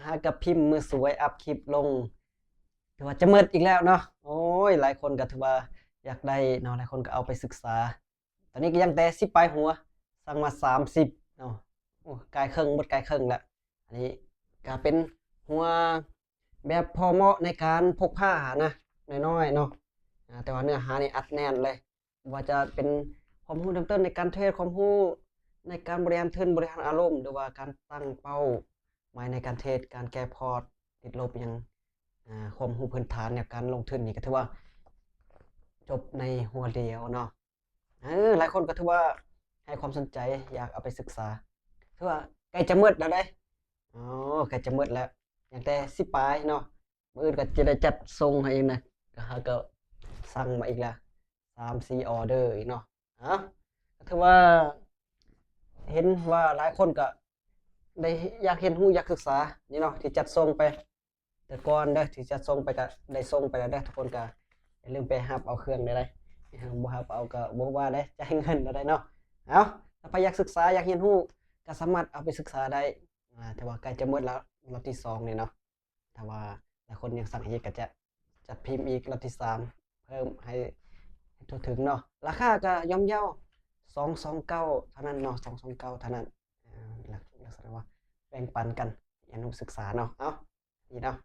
ຫາກັບພິມມືສວຍອັບຄລິບລົງ ຖືວ່າຈະໝົດອີກແລ້ວເນາະ. ໂອ້ຍ ຫຼາຍຄົນກໍຖືວ່າຢາກໄດ້ເນາະ ຫຼາຍຄົນກໍເອົາໄປສຶກສາ. ຕອນນີ້ກໍຍັງແຕ່ສິບປາຍຫົວ ສັ່ງມາສາມສິບເນາະ. ໂອ້ ກາຍເຄິ່ງ ໝົດກາຍເຄິ່ງລະ. ອັນນີ້ກໍເປັນຫົວແບບພໍເໝາະໃນການພົກພານະ ນ້ອຍໆເນາະ. ອາ ແຕ່ວ່າເນື້ອຫານີ້ອັດແໜ້ນເລີຍ. ບໍ່ວ່າຈະເປັນຄວາມຮູ້ເລີ່ມຕົ້ນໃນການເທຣດ, ຄວາມຮູ້ໃນການບໍລິຫານທຶນ, ບໍລິຫານອາລົມ ຫຼືວ່າການຕັ້ງເປົ້າໝາຍໃນການເທຣດ, ການແກ້ພອດຕິດລົບຫຍັງ, ອາ ຄວາມຮູ້ພື້ນຖານແນວການລົງທຶນນີ້ກໍຖືວ່າຈົບໃນຫົວດຽວເນາະ. ເອີ ຫຼາຍຄົນກໍຖືວ່າໃຫ້ຄວາມສົນໃຈ ຢາກເອົາໄປສຶກສາ. ຖືວ່າໃກ້ຈະໝົດແລ້ວເດ້. ອໍ ໃກ້ຈະໝົດແລ້ວ ຍັງແຕ່ສິບປາຍເນາະ. ມື້ອື່ນກໍຈະໄດ້ຈັດສົ່ງໃຫ້ອີກນະ, ກໍຫາກໍສັ່ງມາອີກລະ ສາມສີ່ອໍເດີອີກເນາະ. ເອົ້າ ກໍຖືວ່າເຫັນວ່າຫຼາຍຄົນກໍໄດ້ຢາກຮຽນຮູ້ ຢາກສຶກສານີ້ເນາະ ທີ່ຈັດສົ່ງໄປແຕ່ກ່ອນເດີ, ທີ່ຈັດສົ່ງໄປກໍໄດ້ສົ່ງໄປແລ້ວເດີ. ທຸກຄົນກໍຢ່າລືມໄປຮັບເອົາເຄື່ອງເດີ, ບໍ່ຮັບເອົາກໍບໍ່ວ່າເດ້ ຈ່າຍເງິນເດີເນາະ. ເອົ້າ ຖ້າໃຜຢາກສຶກສາ ຢາກຮຽນຮູ້ ກໍສາມາດເອົາໄປສຶກສາໄດ້. ອາ ແຕ່ວ່າໃກ້ຈະໝົດແລ້ວ ລັອດທີສອງນີ້ເນາະ. ຖ້າວ່າຫຼາຍຄົນຍັງສັ່ງອີກ ກໍຈະຈັດພິມອີກລັອດທີສາມ ເພີ່ມໃຫ້ ໃຫ້ທົ່ວເຖິງເນາະ. ລາຄາກໍຍ່ອມເຍົາ ສອງສອງເກົ້າເທົ່ານັ້ນເນາະ, ສອງສອງເກົ້າເທົ່ານັ້ນ. ເອີ ລັກ ລັກສະນະວ່າແບ່ງປັນກັນ ອະນຸສຶກສາເນາະ. ເອົ້າ ນີ້ເນາະ